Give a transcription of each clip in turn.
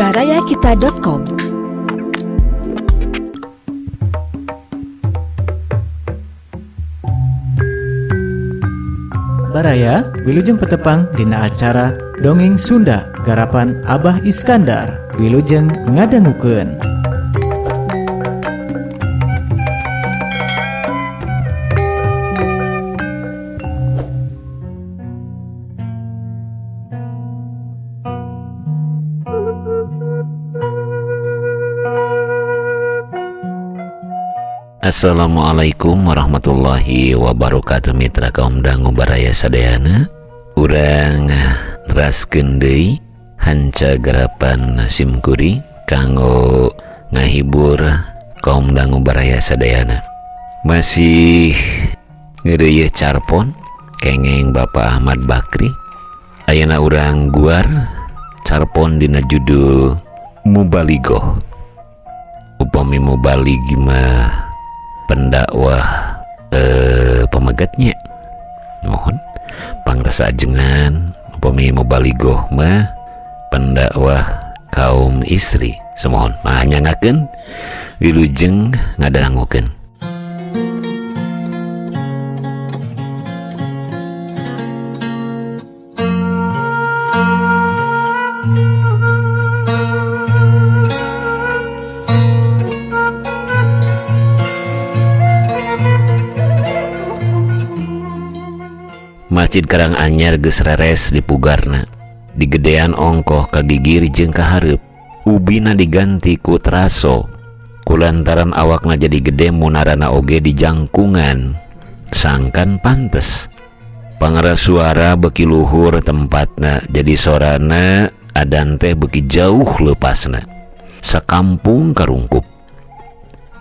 Barayakita.com. Baraya, Wilujeng Petepang dina acara Dongeng Sunda garapan Abah Iskandar. Wilujeng ngadangukeun. Assalamualaikum warahmatullahi wabarakatuh, mitra kaum dangu baraya sadayana. Urang neraskeun deui hanca garapan simkuring kanggo ngahibur kaum dangu baraya sadayana. Masih ngeureuyeut carpon kengeng Bapak Ahmad Bakri. Ayeuna urang guar carpon dina judul Mubaligoh. Upami mubalig mah pendakwah pamegatnya, mohon pangrasa ajengan. Upami mubaligoh mah pendakwah kaum istri, semohon manyangakeun, wilujeng ngadangukeun. Masjid Karanganyar geus reres dipugarna, digedean ongkoh kagigir jeung kahareup, ubina diganti ku teraso. Kulantaran awakna jadi gede, munarana oge dijangkungan, sangkan pantes. Pangeras suara beki luhur tempatna, jadi sorana adan teh beki jauh lepasna. Sakampung karungkup.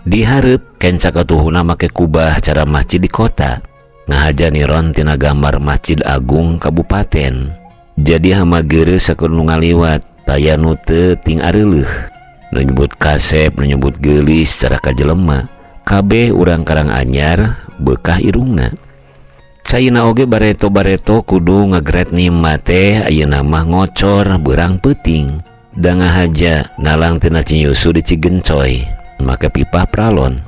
Dihareup kenca katuhuna make kubah cara masjid di kota. Ngahaja niron tina gambar Masjid Agung Kabupaten. Jadi hama geureuh sakur nu ngaliwat, taya nu teu ting areuleuh. Nu nyebut kasep, nu nyebut geulis cara kajelema. Kabeh urang Karanganyar beukah irungna. Caina oge bareto-bareto kudu ngagret nima teh ayeuna mah ngocor beurang peuting. Da ngahaja nalang tina Cinyusu di Cigencoy, make pipah pralon.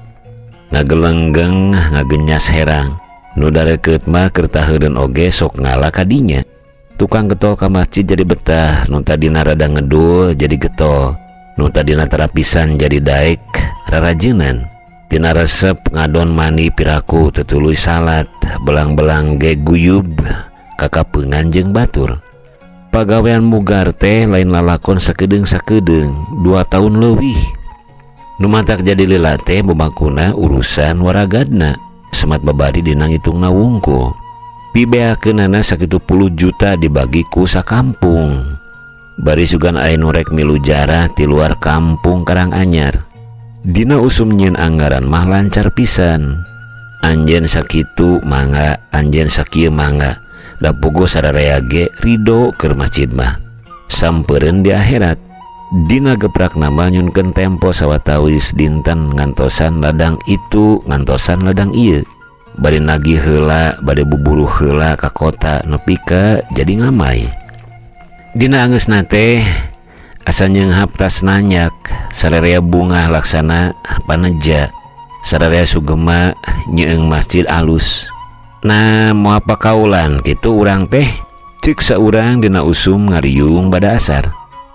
Ngagelenggeng ngagenyas herang. Nu dareukeut mah keur taheureun oge sok ngala kadinya. Tukang getol ka masjid jadi betah, nu tadina rada ngedul jadi getol, nu tadina terapisan jadi daek rarajeunan. Tina resep ngadon mani piraku tetuluy salat, belang-belang ge guyub kakapeungan jeung batur. Pagawean mugar teh lain lalakon sakedeung-sakedeung, 2 tahun leuwih. Nu matak jadi lila teh bebakuna urusan waragadna. Semat babari dina ngitungna wungkul. Pibeakeunana sakitu puluh juta dibagi ku sakampung. Bari sugan aya nu rek milu jarah ti luar kampung Karanganyar. Dina usum nyieun anggaran mah lancar pisan. Anjeun sakitu mangga, anjeun sakieu mangga. Da puguh sararea ge rido keur masjid mah. Sampeureun di akhirat. Dina geprak nama nyunkeun tempo sawatawis dinten ngantosan ladang itu ngantosan ladang ieu. Bade nagih heula, bade buburu heula ka kota nepi ka jadi ngamai. Dina angeusna teh asa nyeunghap tas nanyak, sararea bungah laksana paneja, sararea sugema nyeung masjid alus. Nah, moal pakaulan kitu urang teh, ceuk saurang dina usum ngariung bada asar.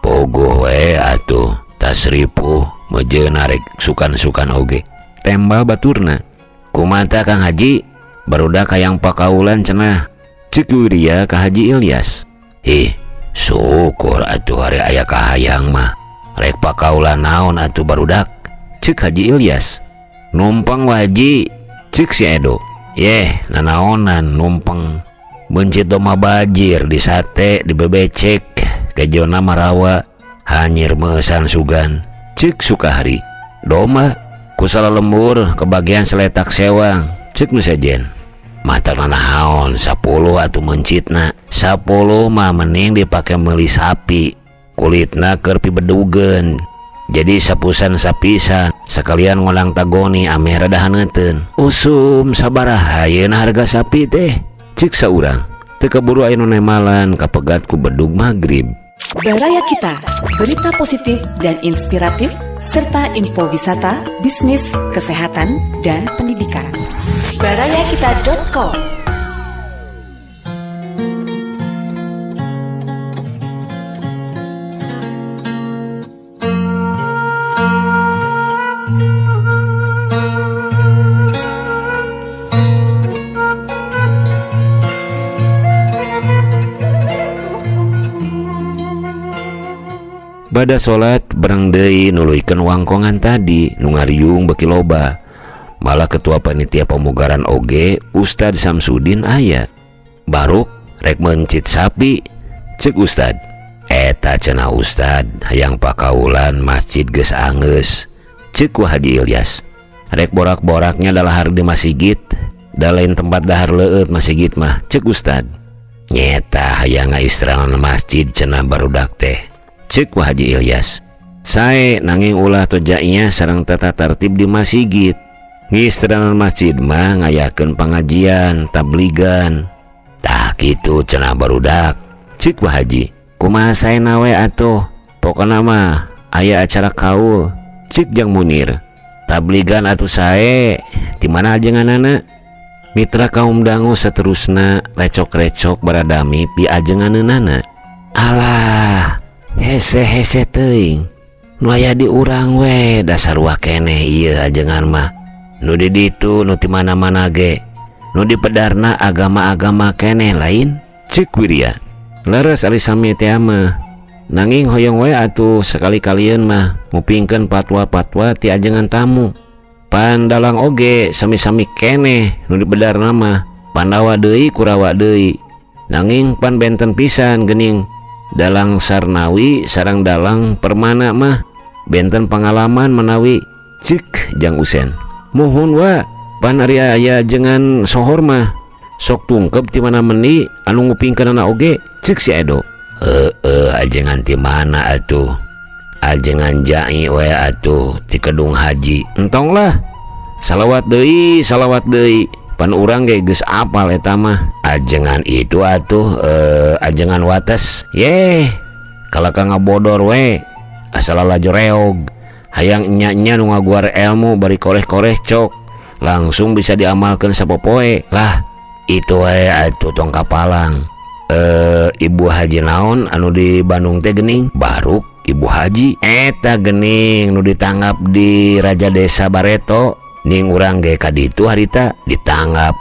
Pogoh we atuh, tasripuh meje narek sukan-sukan oge. Tembal baturna. Kumata Kang Haji, barudak hayang pakaulan cenah. Ceuk Wirya ka Haji Ilyas. Hih, syukur atuh hari aya kahayang mah. Rek pakaulan naon atuh barudak? Ceuk Haji Ilyas. Numpang waji, ceuk si Edo. Yeh, nanaonan numpang. Mencit doma bajir di sate di bebecek. Kejona marawa hanyir mesan sugan. Ceuk Sukahari. Doma kusala lembur kebagian seletak sewang. Ceuk nu sejen. Matak nanaon 10 atuh mencitna. 10 mah mending dipake meuli sapi. Kulitna keur pibedugeun. Jadi sapusan sapisan sekalian ngolang tagoni ameh rada haneuteun. Usum sabaraha ayeuna harga sapi teh? Ceuk saurang. Teu kaburu aya nu nemalan kapegat ku bedug magrib. Baraya Kita, berita positif dan inspiratif, serta info wisata, bisnis, kesehatan, dan pendidikan. Barayakita.com. Bada salat berang deui nuluykeun wangkongan tadi nu ngariung beki loba. Malah ketua panitia pemugaran oge Ustad Samsudin aya. Baruk rek mencit sapi cek Ustad. Eta cenah Ustad hayang pakaulan masjid geus anggeus. Cek ku Haji Ilyas. Rek borak-boraknya dalahar di masjid, da lain tempat dahar leueut masjid mah cek Ustad. Nyeta hayang ngaistranan masjid cenah barudak teh. Cek ku Haji Ilyas. Sae nanging ulah tojainya sareng tata tertib di masjid. Ngistranan masjid mah ngayakeun pangajian, tabligan. Tah kitu cenah barudak. Cek ku Haji. Kumaha saena we atuh? Pokona mah aya acara kaul. Cek Jang Munir. Tabligan atuh sae. Di mana ajenganana? Mitra kaum dangu seterusna recok-recok baradami piajenganeunana. Alah, hese-hese teuing. Nu aya di urang we dasar wah keneh ieu ajengan mah. Nu di ditu nu ti mana-mana ge. Nu di pedarna agama-agama keneh lain. Cek Wirya. Leres ari sami teh mah. Nanging hoyong we atuh sekali-kalieun mah ngupingkeun patwa-patwa ti ajengan tamu. Pandalang oge sami-sami keneh nu di bedarna mah. Pandawa deui Kurawa deui. Nanging pan benten pisan geuning. Dalang Sarnawi sareng dalang Permana mah benten pengalaman menawi. Cik Jang Usen. Muhun wa pan ari aya ajengan sohor mah sok tungkep ti mana meni anu ngupingkeunana oge. Cek si Edo. Heeh, ajengan ti mana atuh? Ajengan jai we atuh ti Kedung Haji. Entong lah. Salawat deui, salawat deui. Pan urang ge geus apal eta mah. Ajengan itu atuh ajengan wates. Yeh, kalaka ngabodor we. Asal lalajo reog. Hayang nya-nya nu ngaguar ilmu bari koreh-koreh cok. Langsung bisa diamalkeun sapopoe. Lah, itu we atuh tong kapalang. Ibu Haji naon anu di Bandung teh geuning? Baruk Ibu Haji eta geuning nu ditanggap di Raja Desa Bareto. Ning urang ge ka ditu harita ditanggap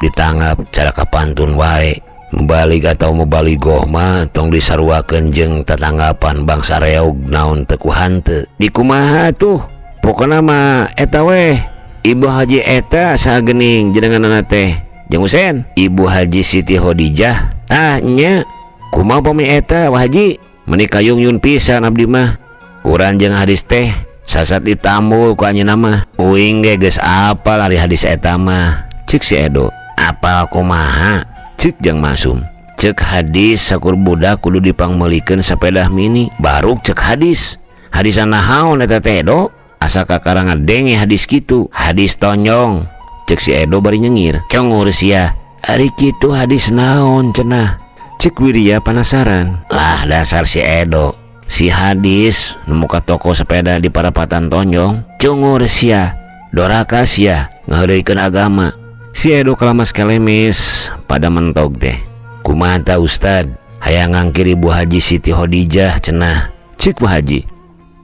cara kapantun wae. Mubalik atau mubaligoh mah tong disaruakeun jeung tatanggapan bangsa reog naon teu ku hanteu. Dikumaha tuh? Pokona mah eta weh. Ibu Haji eta saha geuning jenenganna teh? Jeung Husen, Ibu Haji Siti Khadijah. Tah nya kumaha pami eta Wah Haji? Meuni kayung yun pisan abdi mah. Quran jeung hadis teh sasat ditambul ku anjeunna mah. Uing ge geus apal ari hadis eta mah. Cek si Edo. Apal kumaha? Cek Jang Masum. Cek hadis sakur budak kudu dipangmeulikeun sapedah mini. Baruk cek hadis. Hadisan naon eta teh Edo? Asa kakara ngadenge hadis kitu. Hadis tonjong. Cek si Edo bari nyengir. Congor sia. Ari kitu hadis naon cenah? Cek Wirya penasaran. Lah dasar si Edo. Si hadis nu muka toko sepeda di parapatan tonjong. Cungur sia. Doraka sia ngaheureuykeun agama. Si Edo kalamas kelemes pada mentog teh. Kumaha ta Ustad? Hayang ngangkir Ibu Haji Siti Khadijah cenah. Cek Bu Haji.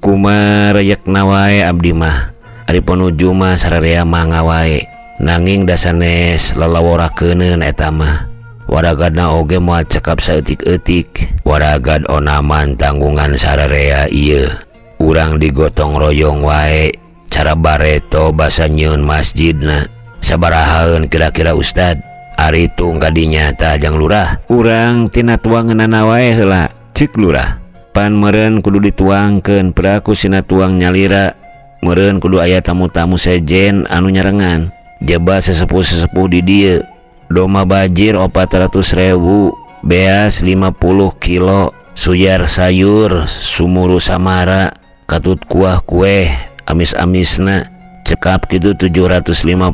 Kumaha reyekna wae abdi mah. Ari panuju mah sararea mangga wae. Nanging dasanes lalaworakeuneun eta mah. Waragadna oge moal cekap saeutik-eutik. Waragad onaman tanggungan sararea ieu. Urang digotong royong wae cara bareto basa nyieun masjidna. Sabarahaeun kira-kira Ustad? Ari tung kadinya tah Jang Lurah. Urang tina tuangeunana wae heula. Cek Lurah. Pan meureun kudu dituangkeun peraku sina tuang nyalira. Meureun kudu aya tamu-tamu sejen anu nyarengan. Jaba sesepuh-sesepuh di dieu. Doma bajir 400.000, beas 50 kilo, suyar sayur, sumuru samara, katut kuah kue, amis-amisna, cekap gitu 750.000,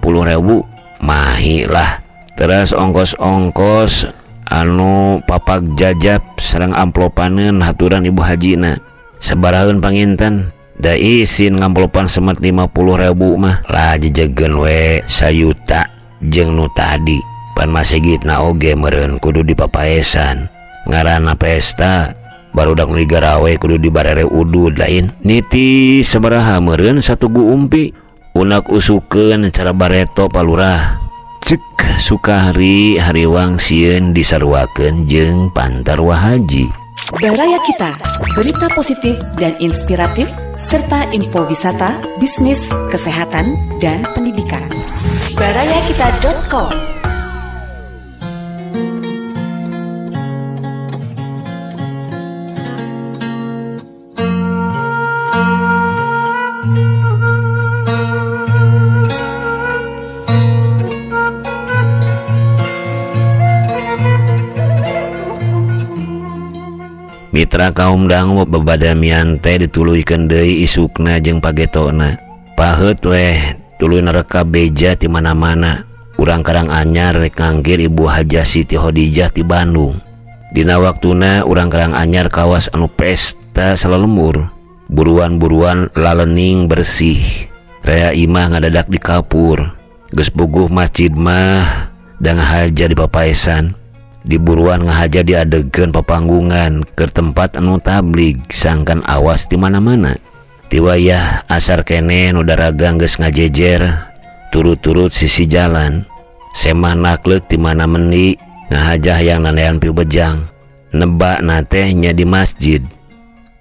mahi lah. Teras ongkos-ongkos Anu papag jajab sareng amplopaneun haturan Ibu Hajina. Sabarahaeun panginten da isin ngamplopan semet 50.000 mah lah jejegeun we sayuta jeung nu tadi. Pan masigitna oge meureun kudu dipapaesan. Ngaranna pesta barudak nu digarawe kudu dibarere udud lain. Niti sabaraha meureun satugu umpi unak usukeun cara bareto palurah. Cek Sukahri hariwang sieun disaruakeun jeung pantar Wa Haji. Baraya Kita, berita positif dan inspiratif, serta info wisata, bisnis, kesehatan, dan pendidikan. Barayakita.com. Mitra kaum dangu bebadamian teh dituluykeun deui isukna jeung pagetona. Paheut weh tuluy nereka beja ti mana-mana. Urang Karang Anyar rek ngangkir Ibu Hajah Siti Khadijah ti Bandung. Dina waktuna urang Karang Anyar kawas anu pesta salalembur. Buruan-buruan lalening bersih. Rea imah ngadadak di kapur. Geus puguh masjid mah da ngahaja di papaesan. Diburuan ngahaja diadegeun papanggungan ke tempat anu tablig sangkan awas di mana-mana. Tiwayah asar kene nu daragang geus ngajejer turut-turut sisi jalan. Semah nakleuk ti mana mendi ngahajah yang nanean piubejang. Nebak na teh nya di masjid.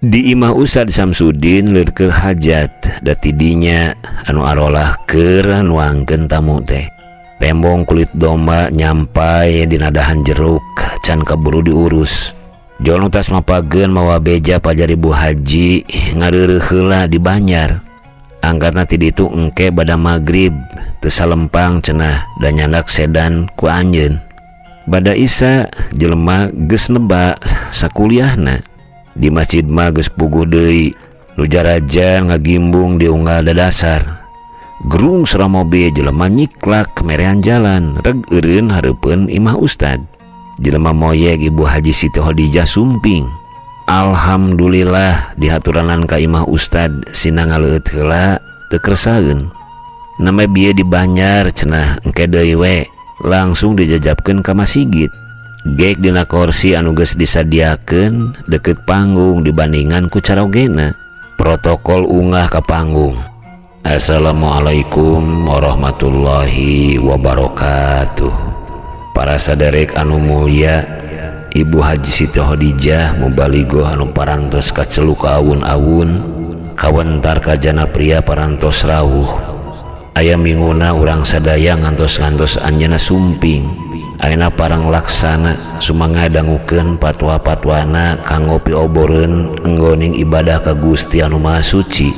Di imah Ustad Samsudin leur keur hajat da tidinya anu arolah keur nuangkeun tamu teh. Tembong kulit domba nyampai di nadahan jeruk can kaburu diurus. Jol nu tas mapageun mawa beja pajar Ibu Haji ngareureuh heula di Banjar. Angkatna ti ditu engke bada magrib teu salempang cenah da nyandak sedan ku anjeun. Bada Isa jelema geus neba sakuliahna. Di masjid mah geus puguh deui nu jarajan ngagimbung di unggal dadasar. Gerung sora mobil jelema nyiklak merean jalan reg eureun hareupeun imah ustad. Jelema moyeg Ibu Haji Siti Khadijah sumping. Alhamdulillah dihaturanan ka imah ustad sina ngaleueut heula teu kersaeun. Name bieu di Banjar cenah engke deui we langsung dijajabkeun ka masigit. Gek dina korsi anu geus disadiakeun deukeut panggung dibandingan ku carogena. Protokol ungah ka panggung. Assalamualaikum warahmatullahi wabarakatuh. Para saderek anu mulia, Ibu Haji Siti Khadijah mubaligoh anu parantos kaceluk awun-awun, kawentar kajana pria parantos rawuh. Aya minguna urang sadaya ngantos-ngantos anjeunna sumping. Ayeuna parang laksana sumangga dangukeun patwa-patwana kanggo pioboreun enggoning ibadah ka Gusti anu Maha Suci.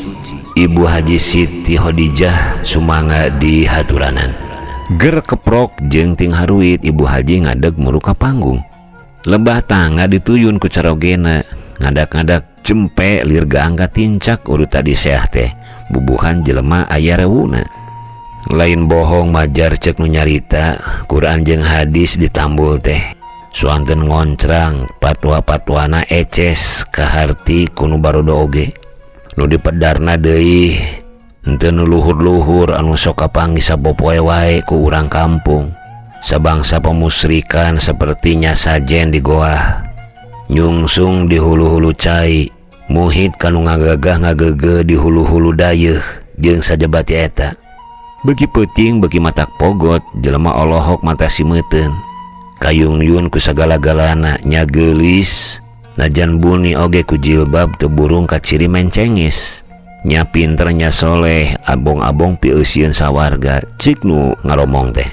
Ibu Haji Siti Khadijah sumangga di haturanan. Ger keprok jeung ting haruit Ibu Haji ngadeg muru ka panggung. Lebah tangga dituyun ku carogena, ngadak-ngadak cempe lir gaang katincak urut tadi seah teh. Bubuhan jelema aya rewuna. Lain bohong majar cek nu nyarita, Quran jeung hadis ditambul teh. Suanten ngoncrang patwa-patwana eces kaharti ku nu barodo oge. Nu dipedarna deui henteu nu luhur-luhur anu sok kapanggih sapopoe wae ku urang kampung. Sabangsa pemusrikan sepertinya sajen di goah, nyungsung di hulu-hulu cai, muhit kanu ngagagah ngagege di hulu-hulu dayeuh jeung sajabati eta. Beuki peuting beuki matak pogot jelema olohok mata simeuteun. Kayungyun ku sagala-galana nya geulis. Najan buni oge ku jilbab teu burung kaciri mencengis. Nya pinter nya soleh abong-abong pieusieun sawarga cik nu ngaromong teh.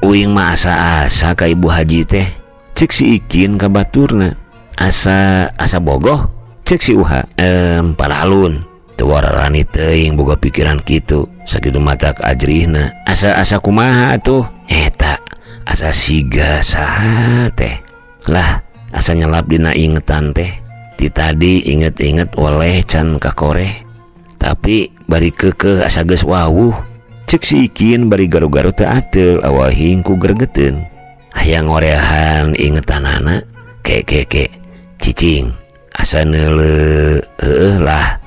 Uing mah asa-asa ka Ibu Haji teh. Cik si Ikin ka baturna. Asa asa bogoh cek si Uha. Paralun teu wararani teuing boga pikiran kitu. Sakitu matak ajrihna. Asa-asa kumaha atuh? Eta asa siga saha teh. Lah asa nyelap dina ingetan teh. Ti tadi inget-inget oleh can kakoreh. Tapi bari keukeuh asa geus wawuh. Cek si Ikin bari garu-garu teu ateul awahing ku gregeteun. Hayang ngorehan ingetanana ke ke ke cicing asa neuleuh heueuh lah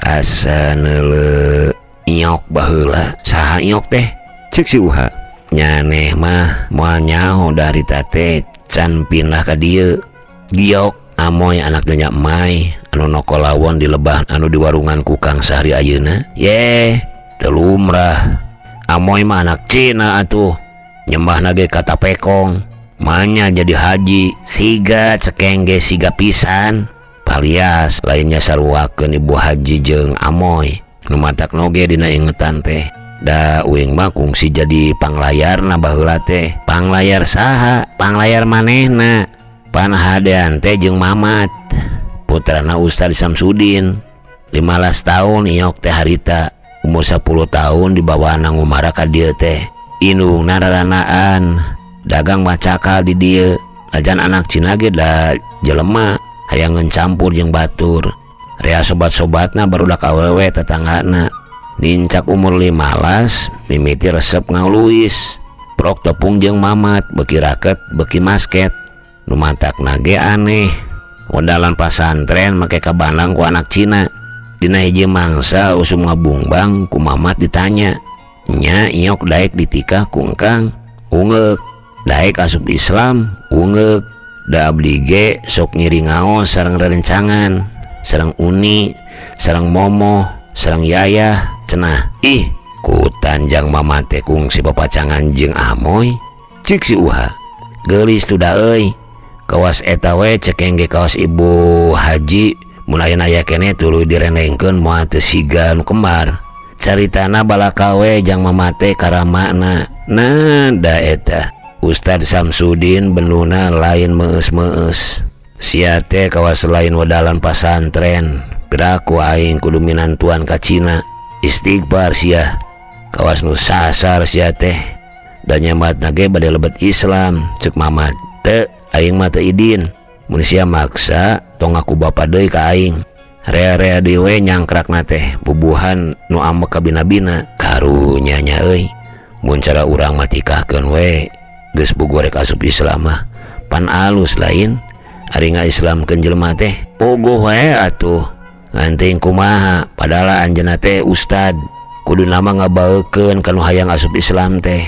asa neuleuh iok baheula saha iok teh cek si Uha nyaneh mah moal nyaho dari tate can pindah ka dieu giok amoy anak nyonya Mai anu nokolawon di lebah anu di warungan ku Kang Sahri ayeuna ye teu lumrah amoy mah anak Cina atuh nyembahna ge ka tapekong manya jadi haji siga cekeng ge siga pisan palias lainnya saruakeun ibu haji jeung amoy nu matak noge dina ingetan teh da uing mah kungsi jadi panglayarna baheula teh panglayar saha panglayar manehna pan hadean teh jeung Mamat putrana Ustad Samsudin 15 tahun iok teh harita umur 10 tahun dibawa ngumara ka dieu teh indungna raranaan dagang macakal di dieu ajan anak Cina ge da jelema hayang campur jeung batur rea sobat-sobatna barudak awewe tetanggana nincak umur 15 mimiti resep ngaluis prok tepung jeung Mamat beki raket beki masket nu matakna ge aneh modalan pasantren make kabandang ku anak Cina dina hiji mangsa usum ngabungbang ku Mamat ditanya nya iok daek ditikah ku engkang ungeuk daek asup Islam ungeuk da abdi ge sok ngiring ngaos sareng rerencangan sareng uni sareng momoh sareng yayah cenah ih ku tanjang Mamat teh kungsi papacangan jeung amoy cik si Uha geulis tuh da euy kawas eta we cekeng ge kawas ibu haji mun ayeuna aya keneh tuluy direndengkeun moal teu siga nu kembar caritana balakawe jang Mamat teh karamana nah da eta Ustad Samsudin benuna lain meus-meus sia teh kawas lain wedalan pasantren piraku aing kudu minantuan ka Cina istighfar sia kawas nu sasar sia teh da nyematna ge bade lebet Islam cek Mamat teu aing mah teu idin mun sia maksa tong ngaku bapa deui ka aing rea-rea deui we nyangkrakna teh bubuhan nu ambek ka bina-bina karunya nya euy mun cara urang mah tikahkeun we geus bugu rek asup Islam mah pan alus lain ari ngaislamkeun jelema teh pogoh wae atuh nganting kumaha padahal anjeunna teh ustad kudu nama ngabaeukeun ka nu hayang asup Islam teh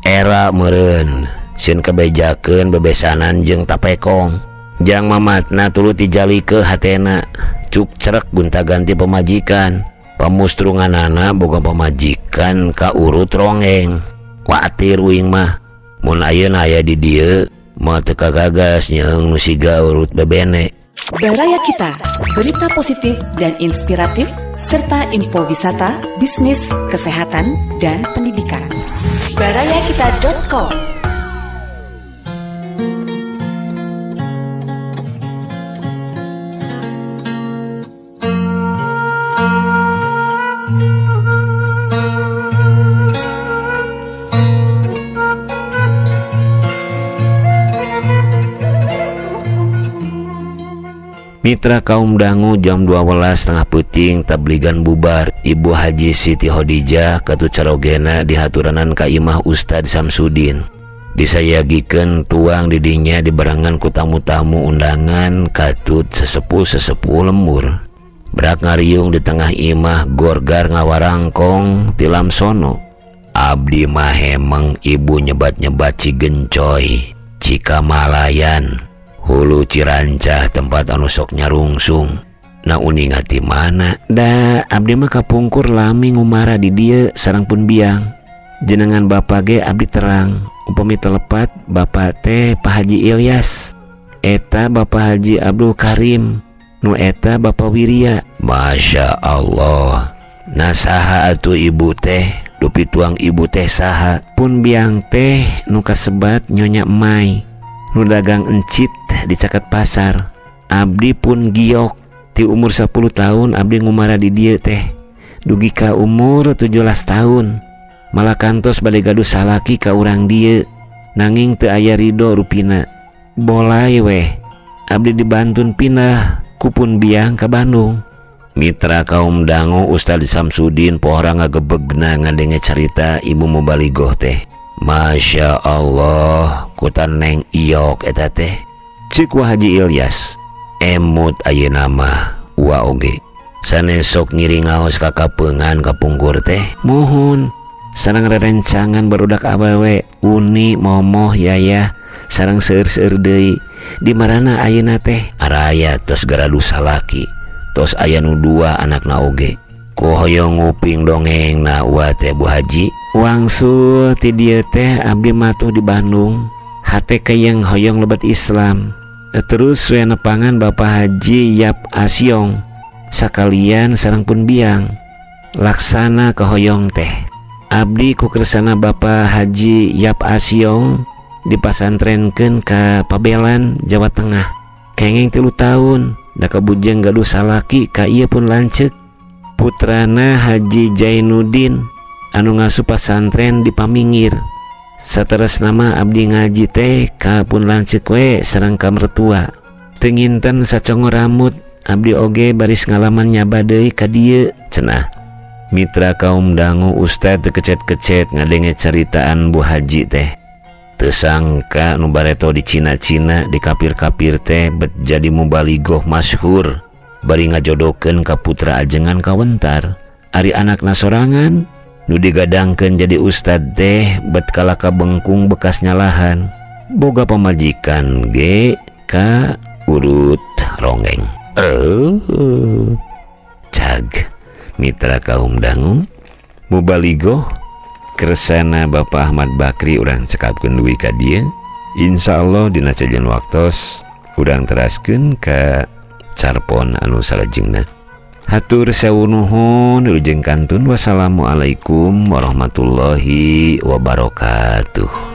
era meureun sieun kabejakeun bebesanan jeung tapekong jang Mamatna tuluy tijalikeun hatena cuk cerek gonta-ganti pamajikan pamustrunganana boga pamajikan ka urut rongeng watir uing mah mun ayeuna aya di dieu moal teu kagagas nyeung nu siga urut bebene. Baraya Kita, berita positif dan inspiratif serta info wisata, bisnis, kesehatan, dan pendidikan. Barayakita.com. Mitra kaum dangu jam 12.30 peuting tabligan bubar. Ibu Haji Siti Khadijah katut carogena dihaturanan ka imah Ustad Samsudin. Disayagikeun tuang didinya dibarengan ku tamu-tamu undangan katut sesepuh-sesepuh lembur. Berak ngariung di tengah imah gorgar ngawarangkong tilam sono. Abdi mah hemeng ibu nyebat-nyebat Cigencoy, Cikamalayan, hulu Cirancah tempat anu sok nyarungsung. Na uninga ti mana? Da abdi mah kapungkur lami ngumara di dieu sareng pun biang. Jenengan bapa ge abdi terang, upami telepat bapa teh Pak Haji Ilyas. Eta Bapak Haji Abdul Karim, nu eta Bapak Wirya. Masya Allah. Nah saha atuh ibu teh? Dupi tuang ibu teh saha? Pun biang teh nu kasebat Nyonya Mai, nu dagang encit di caket pasar. Abdi pun giok ti umur 10 tahun abdi ngumara di dieu teh. Dugi ka umur 17 tahun. Malah kantos bade gaduh salaki ka urang dieu. Nanging teu aya ridho rupina. Bolai weh abdi dibantun pindah kupun biang ka Bandung. Mitra kaum dangu Ustad Samsudin pohara ngagebegna ngadenge carita ibu mubaligoh teh. Masya Allah, kutan neng Iyok eta teh. Cek Wa Haji Ilyas, emut ayeuna mah wa oge. Sanes sok ngiring ngaos ka kapeungan kapungkur teh. Muhun sareng rerencangan barudak awewe uni momoh yayah sareng seueur-seueur deui. Di marana ayeuna teh? Araya tos garadu salaki, tos aya nu dua anakna oge. Ku hoyong nguping dongeng na wa teh Bu Haji. Wangsul ti dieu teh abdi matuh di Bandung. Hate kayang hoyong lebet Islam. Terus we nepangan Bapak Haji Yap Asyong sakalian sareng pun biang. Laksana kehoyong teh. Abdi ku kersana Bapak Haji Yap Asyong dipasantrenkeun ka Pabelan, Jawa Tengah. Kengeng 3 tahun, da kabujeng gaduh salaki ka ieu pun lanceuk. Putrana Haji Jainuddin anu ngasup pasantren di Pamingir. Sateres nama abdi ngaji teh ka pun lanceuk we sareng ka mertua. Teu nginten sacongo rambut abdi oge baris ngalaman nyaba deui ka dieu cenah. Mitra kaum dangu ustad teu kecet-kecet ngadenge caritaan Bu Haji teh. Teu sangka nu bareto di Cina-Cina di kapir-kapir teh bet jadi mubaligoh masyhur. Bari ngajodokeun ka putra ajengan kawentar. Ari anakna sorangan nu digadangkeun jadi ustad teh bet kalaka bengkung bekas nyalahan. Boga pamajikan ge ka urut ronggeng. Cag mitra kaum dangu mubaligoh kersana Bapak Ahmad Bakri urang cekapkeun dugi ka dieu. Insyaallah dina sejen waktos urang teraskeun ka carpon anu salajengna. Hatur sewu nuhun wilujeng kantun. Wassalamualaikum warahmatullahi wabarakatuh.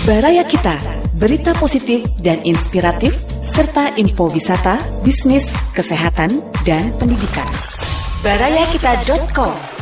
Baraya Kita, berita positif dan inspiratif, serta info wisata, bisnis, kesehatan, dan pendidikan. Barayakita.com.